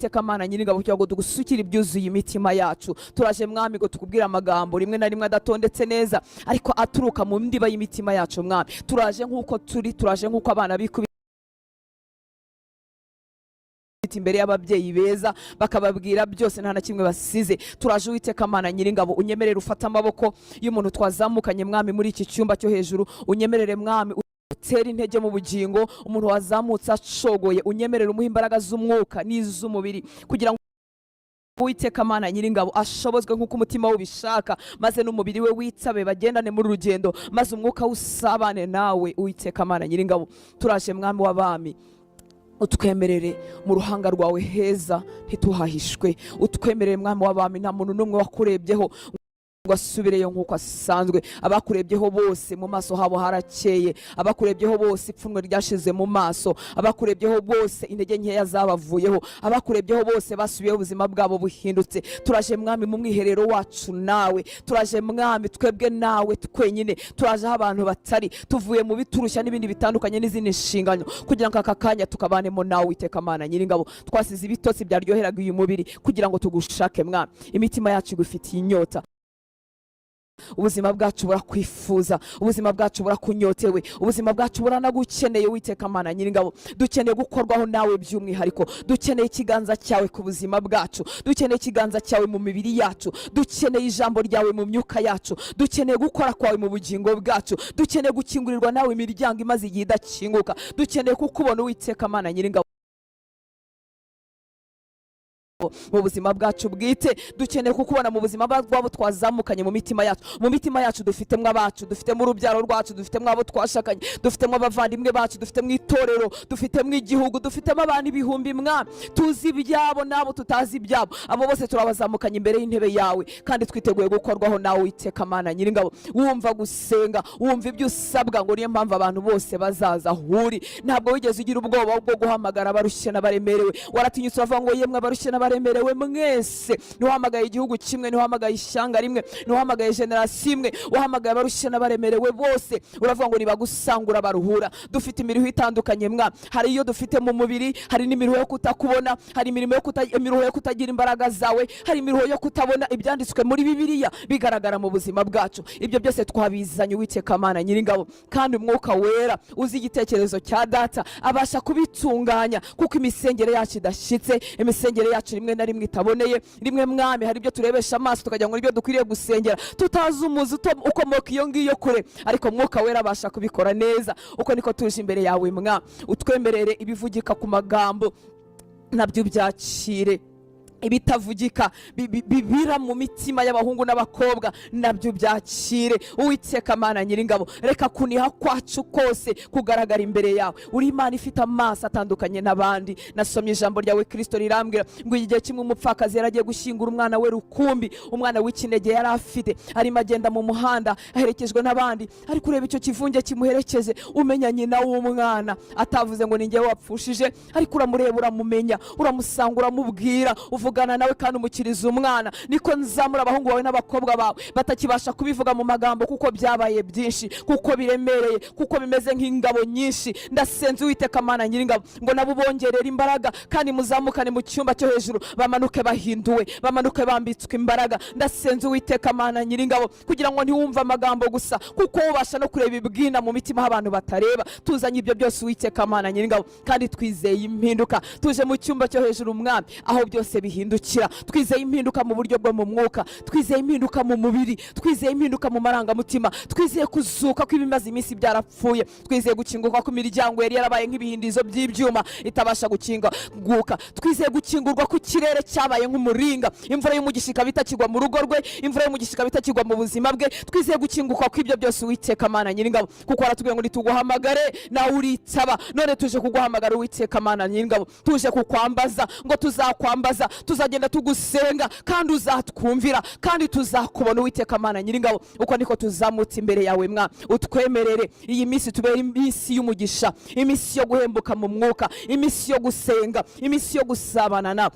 Uwiteka Mana Nyiringabo, kugira ngo tugusukire ibyuzuye imitima yacu. Turaje, Mwami, ngo tukubwire amagambo rimwe na rimwe adatondetse neza, ariko aturuka mu ndiba y'imitima yacu. Mwami, turaje nk'uko turi, turaje nk'uko abana bikubita imbere y'ababyeyi beza bakababwira byose, nta na kimwe basize. Turaje, Uwiteka Mana Nyiringabo, unyemerere ufate amaboko y'umuntu twazamukanye, Mwami, muri iki cyumba cyo hejuru. Unyemerere, Mwami, utere intege mu bugingo umuntu wazamutse acogoye. Unyemerere umuhe imbaraga z'umwuka n'iz'umubiri, kugira ngo Uwiteka Mana Nyiringabo ashobozwe nk'uko umutima we ubishaka, maze n'umubiri we witsabe, bagendane muri rugendo, maze umwuka usabane nawe. Uwiteka Mana Nyiringabo, turaje, Mwami w'abami, utwemerere mu ruhanga rwawe heza ntituhahishwe. Utwemerere, Mwami w'abami. Nta muntu n'umwe wakurebyeho ngo asubireyo nk'uko asanzwe. Abakurebyeho bose mu maso habo harakeye, abakurebyeho bose ipfunwe ryashize mu maso, abakurebyeho bose intege nkeya zabavuyeho, abakurebyeho bose basubiyeho ubuzima bwabo buhindutse. Turaje, Mwami, mu mwiherero wacu nawe. Turaje, Mwami, twebwe nawe twenyine. Turaje aho abantu batari, tuvuye mu biturushya n'ibindi bitandukanye n'izindi nshingano, kugira ngo aka kanya tukabanemo nawe, Uwiteka Mana Nyiringabo. Twasize ibitotsi byaryoheraga uyu mubiri kugira ngo tugushake, Mwami. Imitima yacu igufitiye inyota, ubuzima bwacu burakwifuza, ubuzima bwacu burakunyotewe, ubuzima bwacu buranagukeneye, Uwiteka Mana Nyiringabo. Dukeneye gukorwaho nawe by'umwihariko, dukeneye ikiganza cyawe ku buzima bwacu, dukeneye ikiganza cyawe mu mibiri yacu, dukeneye ijambo ryawe mu myuka yacu, dukeneye gukora kwawe mu bugingo bwacu, dukeneye gukingurirwa nawe imiryango imaze igihe idakinguka, dukeneye kukubona, Uwiteka Mana Nyiringabo, mu buzima bwacu bwite, dukeneye kukubona mu buzima bw'abo twazamukanye mu mitima yacu. Mu mitima yacu dufitemo abacu, dufitemo urubyaro rwacu, dufitemo abo twashakanye, dufitemo abavandimwe bacu, dufitemo itorero, dufitemo igihugu, dufitemo abantu ibihumbi, Mwami, tuzi ibyabo n'abo tutazi ibyabo. Abo bose turabazamukanye imbere y'intebe yawe, kandi twiteguye gukorwaho nawe, Uwiteka Mana Nyiringabo. Wumva gusenga, wumva ibyo usabwa, ngo niyo mpamvu abantu bose bazaza aho uri. Ntabwo wigeze ugira ubwoba bwo guhamagara abarushye n'abaremerewe. Waratinyutse uravuga ngo: "Yemwe abarushye n'abaremerewe mwese." Ntiwahamagaye igihugu kimwe, ntiwahamagaye ishyanga rimwe, ntiwahamagaye génération imwe, wahamagaye abarushye n'abaremerewe bose. Uravuga ngo nibagusanga urabaruhura. Dufite imiruho itandukanye, mwa hari iyo dufite mu mubiri, hari n'imiruho yo kutakubona, hari imiruho yo kutagira imbaraga zawe, hari imiruho yo kutabona ibyanditswe muri Bibiliya bigaragara mu buzima bwacu. Ibyo byose twabizanye, Uwiteka Mana Nyiringabo, kandi Umwuka Wera uzi igitekerezo cya Data abasha kubitunganya, kuko imisengere yacu idashyitse, imisengere yacu rimwe na rimwe itaboneye rimwe. Mwami, hari ibyo turebesha amaso tukagira ngo nibyo dukwiriye gusengera, tutazi umuzi ukomoka iyo ngiyo kure, ariko Mwuka Wera abasha kubikora neza. Uko niko tuje imbere yawe, mwa utwemerere ibivugika ku magambo nabyo byakire, ibitavugika bibira mu mitima y'abahungu n'abakobwa nabyo byakire. Uwiteka Mana Nyiringabo, reka kuniha kwacu kose kugaragara imbere yawe. Uri Imana ifite amaso atandukanye n'abandi. Nasomye ijambo ryawe, Kirisito, rirambwira ngo igihe kimwe umupfakazi yari agiye gushyingura umwana we rukumbi, umwana w'ikinege yari afite. Arimo agenda mu muhanda aherekejwe n'abandi, ariko ureba icyo kivunge kimuherekeje, umenya nyina w'umwana atavuze ngo ni njyewe wapfushije, ariko uramureba uramumenya, uramusanga, uramubwira, uvugana nawe kandi umukiriza umwana. Niko nzamura abahungu bawe n'abakobwa bawe batakibasha kubivuga mu magambo, kuko byabaye byinshi, kuko biremereye, kuko bimeze nk'ingabo nyinshi. Ndasenze, Uwiteka Mana Nyiringabo, ngo nabo ubongerere imbaraga, kandi muzamukane mu cyumba cyo hejuru, bamanuke bahinduwe, bamanuke bambitswe imbaraga. Ndasenze, Uwiteka Mana Nyiringabo, kugira ngo ntiwumve amagambo gusa, kuko ubasha no kureba ibwina mu mitima aho abantu batareba. Tuzanye ibyo byose, Uwiteka Mana Nyiringabo, kandi twizeye impinduka. Tuje mu cyumba cyo hejuru, Umwami, aho byose bihindukira. Twizeye impinduka mu buryo bwo mu mwuka, twizeye impinduka mu mubiri, twizeye impinduka mu marangamutima, twizeye kuzuka kw'ibimaze iminsi byarapfuye, twizeye gukinguka kw'imiryango yari yarabaye nk'ibihindizo by'ibyuma itabasha gukinguka, twizeye gukingurwa ku kirere cyabaye nk'umuringa, imvura y'umugisha ikaba itakigwa mu rugo rwe, imvura y'umugisha ikaba itakigwa mu buzima bwe. Twizeye gukinguka kw'ibyo byose, Uwiteka Mana Nyiringabo, kuko waratubwiye ngo nituguhamagare nawe uritaba. None tuje kuguhamagara, Uwiteka Mana Nyiringabo, tuje kukwambaza ngo tuzakwambaza, tuzagenda tugusenga kandi uzatwumvira, kandi tuzakubona, Uwiteka Mana Nyiringabo. Uko niko tuzamutse imbere yawe, mwa utwemerere iyi minsi tubere iminsi y'umugisha, iminsi yo guhembuka mu mwuka, iminsi yo gusenga, iminsi yo gusabana nawe.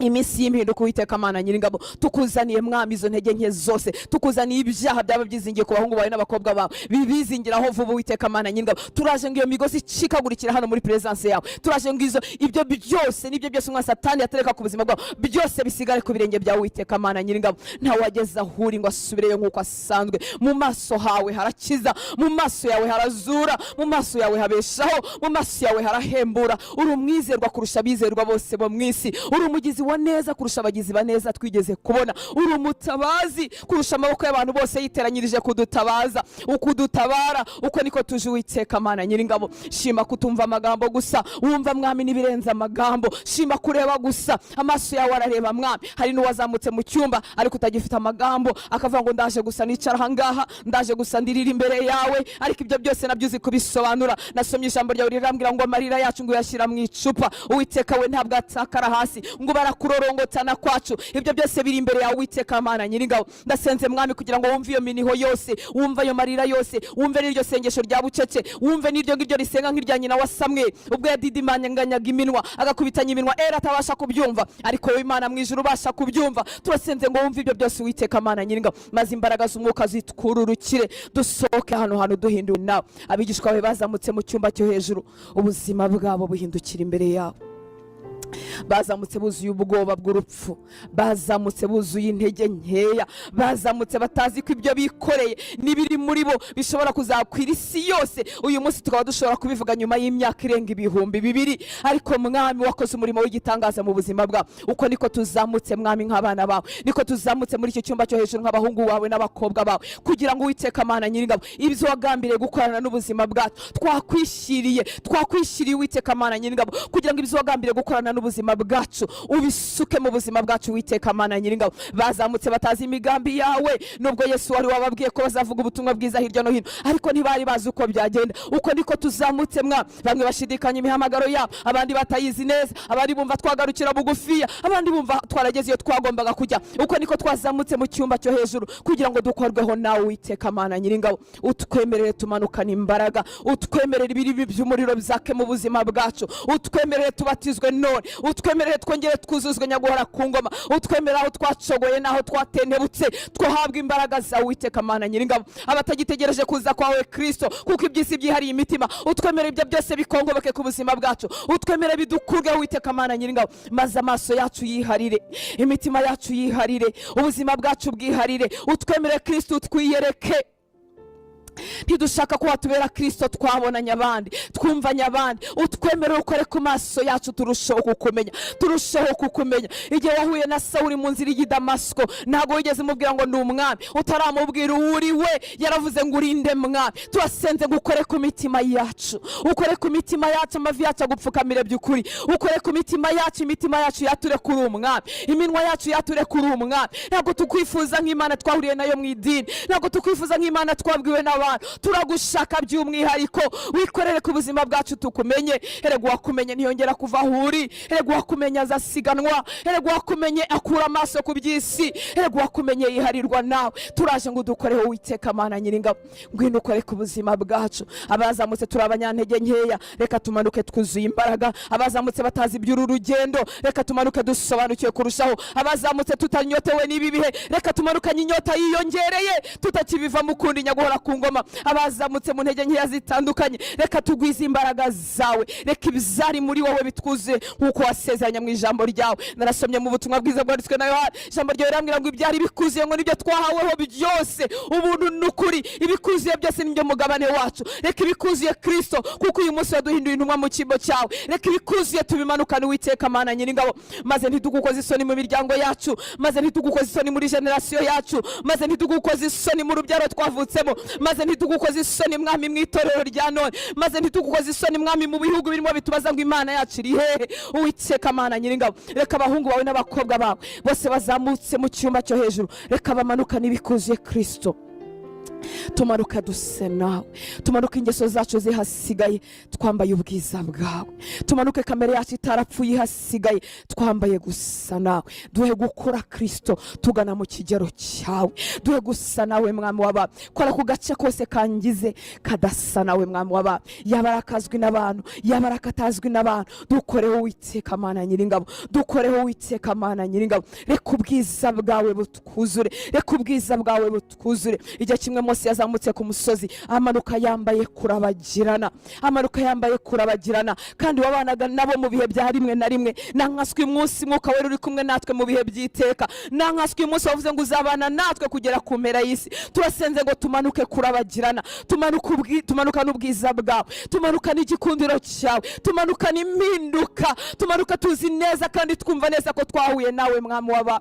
Iminsi y'impinduka, Uwiteka Mana Nyiringabo, tukuzaniye, Mwami, izo ntege nke zose. Tukuzaniye ibyaha byaba byizingiye ku bahungu bawe n'abakobwa bawe, bibizingiraho vuba. Uwiteka Mana Nyiringabo, turaje ngo iyo migozi icikagurikira hano muri presence yawe. Turaje ngo izo ibyo byose n'ibyo byose umwana Satani yatereka ku buzima bwawe byose bisigare ku birenge byawe. Uwiteka Mana Nyiringabo, ntawageze aho uri ngo asubireyo nk'uko asanzwe. Mu maso hawe harakiza, mu maso yawe harazura, mu maso yawe habeshaho, mu maso yawe harahembura. Uri umwizerwa kurusha abizerwa bose bo mu isi. Uri umugizi wa neza kurusha abagizi ba neza twigeze kubona. Uri umutabazi kurusha amaboko y'abantu bose yiteranyirije kudutabaza, ukudutabara. Uko niko tuje, Uwiteka Mana Nyiringabo. Shima kutumva amagambo gusa, wumva, Mwami, n'ibirenze amagambo. Shima kureba gusa, amaso yawe arareba, Mwami. Hari n'uwazamutse mu cyumba ariko utagifite amagambo, akavuga ngo: "Ndaje gusa nicara ahangaha, ndaje gusa ndirira imbere yawe." Ariko ibyo byose nabyo uzi kubisobanura. Nasomye ijambo ryawe rirambwira ngo amarira yacu ngo uyashyira mu icupa. Uwiteka we, ntabwo atakara hasi, ngo barakurorongotana kwacu. Ibyo byose biri imbere yawe, Uwiteka Mana Nyiringabo. Ndasenze, Mwami, kugira ngo wumve iyo miniho yose, wumve ayo marira yose, wumve n'iryo sengesho rya bucece, wumve n'iryo ngiryo risenga nk'irya nyina wa Samweli ubwo yadidimanganyaga iminwa, agakubitanya iminwa, era atabasha kubyumva, ariko wowe Imana mu ijuru ubasha kubyumva. Turasenze ngo wumve ibyo byose, Uwiteka Mana Nyiringabo, maze imbaraga z'umwuka zitwururukire, dusohoke hano hantu duhinduwe nawe. Abigishwa bawe bazamutse mu cyumba cyo hejuru, ubuzima bwabo buhindukira imbere yabo. Bazamutse buzuye ubwoba bw'urupfu, bazamutse buzuye intege nkeya, bazamutse batazi ko ibyo bikoreye n'ibiri muri bo bishobora kuzakwira isi yose. Uyu munsi tukaba dushobora kubivuga nyuma y'imyaka irenga 2000. Ariko Mwami, wakoze umurimo w'igitangaza mu buzima bwawe. Uko niko tuzamutse, Mwami, nk'abana bawe. Niko tuzamutse muri icyo cyumba cyo hejuru nk'abahungu bawe n'abakobwa bawe, kugira ngo, Uwiteka Mana Nyiringabo, ibyo wagambiriye gukorana n'ubuzima bwacu twakwishyiriye, twawishyiriye, Uwiteka Mana Nyiringabo, kugira ngo ibyo wagambiriye gukorana n'ubuzima bwacu ubisuke mu buzima bwacu. Uwiteka Mana Nyiringabo, bazamutse batazi imigambi yawe. Nubwo Yesu wari wababwiye ko bazavuga ubutumwa bwiza hirya no hino, ariko ntibari bazi uko byagenda. Uko niko tuzamutse mwa bamwe bashidikanya imihamagaro yabo, abandi batayizi neza, abandi bumva twagarukira bugufiya, abandi bumva twarageze iyo twagombaga kujya. Uko niko twazamutse mu cyumba cyo hejuru kugira ngo dukorweho nawe. Uwiteka Mana Nyiringabo, utwemerere tumanukane imbaraga, utwemerere ibirimi by'umuriro byake mu buzima bwacu, utwemerere tubatizwe none, utwemerere twongere twuzuzwe nyaguhora ku ngoma, utwemerere aho twacogoye n'aho twatentebutse twahabwa imbaraga zawe. Uwiteka Mana Nyiringabo, abatagitegereje kuza kwawe Kristo kuko iby'isi byihariye imitima, utwemerere ibyo byose bikongoboke ku buzima bwacu, utwemerere bidukurweho, Uwiteka Mana Nyiringabo, maze amaso yacu yiharire, imitima yacu yiharire, ubuzima bwacu bwiharire. Utwemerere Kristo twiyereke. Ntidushaka ko watubera Kirisito twabonanye abandi, twumvanye abandi. Utwemerere ukore ku maso yacu, turusheho kukumenya, turusheho kukumenya. Igihe wahuye na Sawuri mu nzira y'i Damasiko, ntabwo wigeze umubwira ngo ni umwami. Utaramubwira uwo uri we, yaravuze ngo: "Urinde, Mwami?" Turasenze ngo ukore ku mitima yacu, ukore ku mitima yacu, amavi yacu agupfukamire by'ukuri. Ukore ku mitima yacu, imitima yacu yature kuri umwami, iminwa yacu yature kuri umwami. Ntabwo tukwifuza nk'Imana twahuriye nayo mu idini, ntabwo tukwifuza nk'Imana twabwiwe n'abantu. Turagushaka by'umwihariko. Wikorere ku buzima bwacu tukumenye. Erega uwakumenye ntiyongera kuva aho uri. Erega uwakumenye azasiganwa. Erega uwakumenye akura amaso ku by'isi. Erega uwakumenye yiharirwa nawe. Turaje ngo udukoreho, Uwiteka Mana Nyiringabo. Ngwino ukore ku buzima bwacu. Abazamutse turi abanyantege nkeya, reka tumanuke twuzuye imbaraga. Abazamutse batazi iby'uru rugendo, reka tumanuke dusobanukiwe kurushaho. Abazamutse tutanyotewe n'ibi bihe, reka tumanukanye inyota yiyongereye, tutakibivamo ukundi, nyaguhora ku ngoma. Abazamutse mu ntege nkeya zitandukanye, reka tugwize imbaraga zawe. Reka ibyari muri wowe bitwuzuye nk'uko wasezeranye mu ijambo ryawe. Narasomye mu butumwa bwiza bwanditswe na Yohana, ijambo ryawe rirambwira ngo ibyari bikuzuye ngo nibyo twahaweho byose, ubuntu n'ukuri. Ibikuzuye byose nibyo mugabane wacu. Reka ibikuzuye Kristo, kuko uyu munsi waduhinduye intumwa mu cyimbo cyawe, reka ibikuzuye tubimanukane, Uwiteka Mana Nyiringabo, maze ntitugukoze isoni mu miryango yacu, maze ntitugukoze isoni muri génération yacu, maze ntitugukoze isoni mu rubyaro twavutsemo, maze ntitugukoze isoni, Mwami, mu itorero rya none, maze ntitugukoze isoni, Mwami, mu bihugu birimo bitubaza ngo: "Imana yacu iri hehe?" Uwiteka Mana Nyiringabo, reka abahungu bawe n'abakobwa bawe bose bazamutse mu cyumba cyo hejuru, reka bamanukane ibikuzuye Kristo. Tumanuka duse nawe, tumanuka ingeso zacu zihasigaye, twambaye ubwiza bwawe. Tumanuke kamere yacu itarapfuye ihasigaye, twambaye gusa nawe. Duhe gukura, Kirisito, tugana mu kigero cyawe. Duhe gusa nawe, Mwami w'abami. Kora ku gace kose kangize kadasa nawe, Mwami w'abami, yaba ari akazwi n'abantu, yaba ari akatazwi n'abantu. Dukoreho, Uwiteka Mana Nyiringabo. Dukoreho, Uwiteka Mana Nyiringabo. Reka ubwiza bwawe butwuzure, reka ubwiza bwawe butwuzure. Igihe kimwe Mose yazamutse ku musozi, amanuka yambaye kurabagirana, amanuka yambaye kurabagirana, kandi wabanaga nabo mu bihe bya rimwe na rimwe. Nankaswe uyu munsi Mwuka Wera uri kumwe natwe mu bihe by'iteka. Nankaswe uyu munsi wavuze ngo uzabana natwe kugera ku mpera y'isi. Turasenze ngo tumanuke kurabagirana, tumanukane ubwiza bwawe, tumanukane igikundiro cyawe, tumanukane impinduka, tumanuka tuzi neza kandi twumva neza ko twahuye nawe, Mwami w'aba.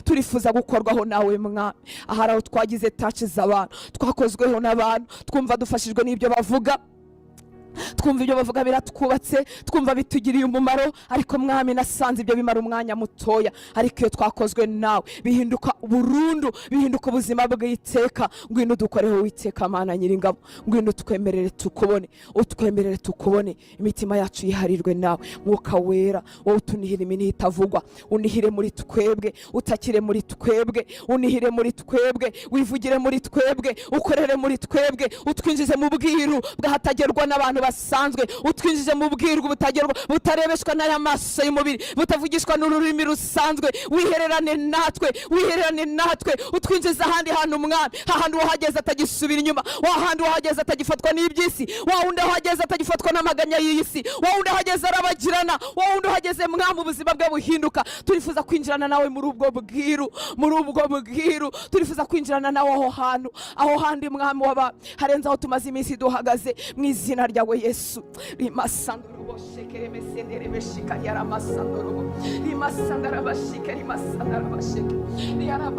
Turifuza gukorwaho nawe, Mwami. Ahari aho twagize touch z'abantu, twakozweho n'abantu, twumva dufashijwe n'ibyo bavuga, twumva ibyo bavuga biratwubatse, twumva bitugiriye umumaro, ariko Mwami, nasanze ibyo bimara umwanya mutoya, ariko iyo twakozwe nawe bihinduka burundu, bihinduka ubuzima bw'iteka. Ngwino udukoreho, Witeka Mana Nyiringabo. Ngwino utwemerere tukubone, utwemerere tukubone. Imitima yacu yiharirwe nawe. Mwuka Wera, wowe utunihira iminiha itavugwa, unihire muri twebwe, utakire muri twebwe, unihire muri twebwe, wivugire muri twebwe, ukorere muri twebwe, utwinjize mu bwiru bw'ahatagerwa n'abantu basanzwe, utwinjize mu bwiru butagerwa, butarebeshwa n'aya maso y'umubiri, butavugishwa n'ururimi rusanzwe. Wihererane natwe, wihererane natwe, utwinjize ahandi hantu, Mwami, hahandi wahageze atagisubira inyuma, wahandi wahageze atagifatwa n'iby'isi, wa wundi wahageze atagifatwa n'amaganya y'iyi si, wa wundi wahageze arabagirana, wa wundi uhageze, Mwami, ubuzima bwe buhinduka. Turifuza kwinjirana nawe muri ubwo bwiru, muri ubwo bwiru. Turifuza kwinjirana nawe aho hantu, aho handi, Mwami waba harenze aho tumaze iminsi duhagaze, mu izina ryawe Yesu. Rimasandorobo shekeremesederebeshika yaramasandorobo rimasandarabashike rimasandarabashike riyarabas.